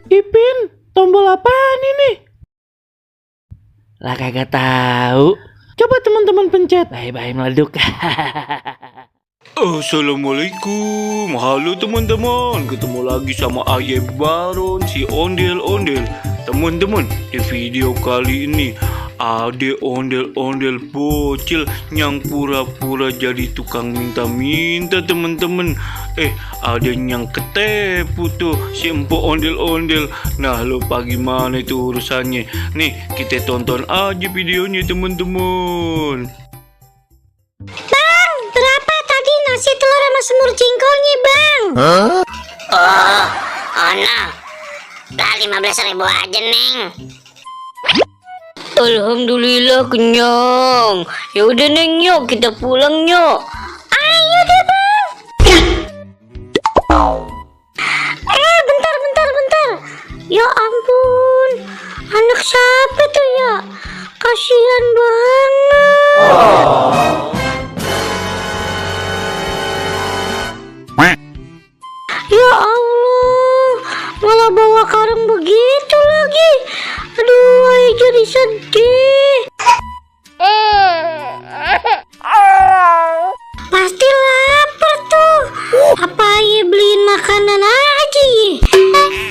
Ipin, tombol apaan ini? Lah kagak tahu. Coba teman-teman pencet. Bye-bye meleduk. Assalamualaikum, halo teman-teman. Ketemu lagi sama Aye Baron, si ondel-ondel. Teman-teman, di video kali ini ada ondel-ondel bocil yang pura-pura jadi tukang minta-minta teman-teman. Ada yang ketepu tuh si empok ondel-ondel. Nah, lupa gimana itu urusannya. Nih, kita tonton aja videonya teman-teman. Bang, berapa tadi nasi telur sama semur jengkolnya, Bang? Oh, nah. Dah 15.000 aja, Neng. Alhamdulillah kenyang. Ya udah Neng, yuk kita pulang yuk. Ayo deh, Bang. Bentar. Ya ampun, anak siapa tuh ya? Kasihan banget. Ya Allah, malah bawa karung begitu lagi. Aduh, Ayah jadi sedih. Pasti lapar tuh. Apa Ayah beliin makanan aja ya?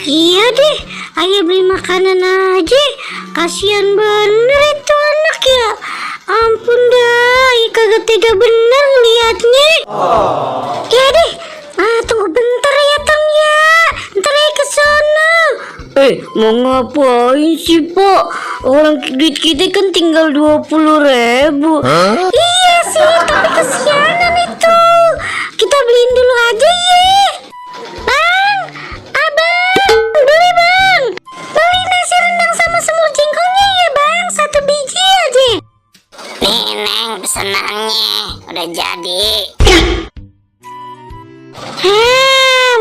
Iya deh, Ayah beli makanan aja. Kasihan bener itu anak ya. Ampun dah, Ayah kagak tega bener ngeliatnya. Ya deh, tunggu bentar ya Tang ya. Ntar Ayah kesana. Mau ngapain sih Pak? Orang duit kita kan tinggal 20.000. Iya sih, tapi kesianan itu. Kita beliin dulu aja ya. Bang, abang, beli bang. Beli nasi rendang sama semur jengkolnya ya bang, 1 biji aja. Nih Neng, pesenannya udah jadi.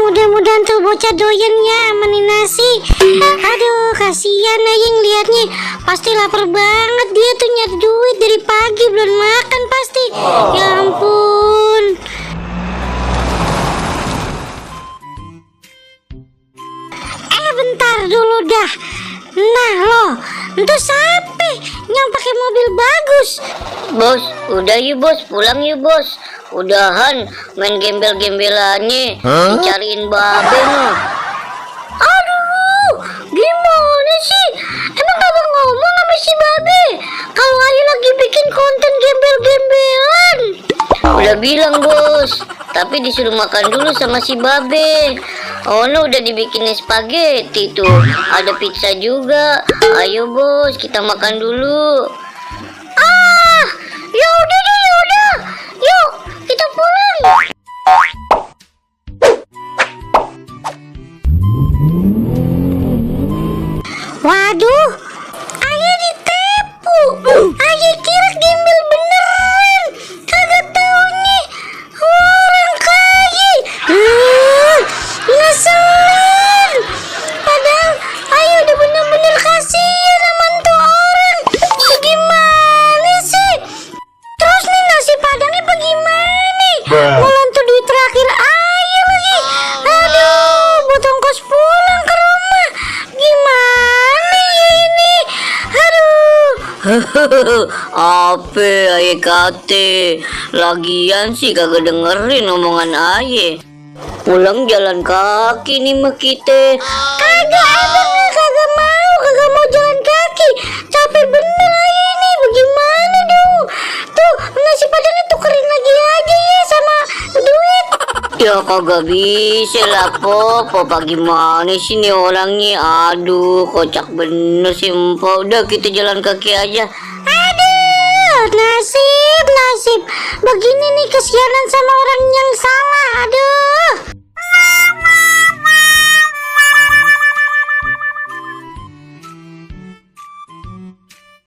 Mudah-mudahan tuh bocah doyan ya amanin nasi. Aduh, kasihan aja ngeliatnya. Pasti lapar banget dia tuh, nyari duit dari pagi belum makan pasti. Ya ampun. Bentar dulu dah. Nah lo, itu siapa yang pakai mobil bagus? Bos, udah yuk bos, pulang yuk bos. Udahan main gembel-gembelannya, dicariin babe no. Aduh, gimana sih? Emang kagak ngomong sama si babe kalau Ayu lagi bikin konten gembel-gembelan? Udah bilang bos, tapi disuruh makan dulu sama si babe. Oh no, udah dibikinin spaghetti tuh, ada pizza juga. Ayo bos, kita makan dulu. Ya udah deh, ya udah. Yuk, kita pulang. Waduh, Ayah ditipu. Ayah kira gembel beneran. Kagak taunya orang kaya. Ngeselin. Padahal Ayah udah bener-bener kasihan sama tuh orang. Gimana sih? Terus nih nasi padangnya bagaimana? Bulan tuh duit terakhir Ayah lagi. Aduh, buat ongkos pulang ke rumah. Gimana ya ini? Aduh. Apa Aye kate? Lagian sih kagak dengerin omongan Aye. Pulang jalan kaki nih mah kita. Kagak, abang kagak mau jalan kaki. Capek bener Ayah ini. Bagaimana dong? Tuh, nasi padangnya tukerin lagi aja ya sama duit. Ya kagak bisa lah Po gimana sih nih orangnya. Aduh, kocak bener sih Empok. Udah kita jalan kaki aja. Aduh, nasib. Begini nih kesianan sama orang yang salah. Aduh.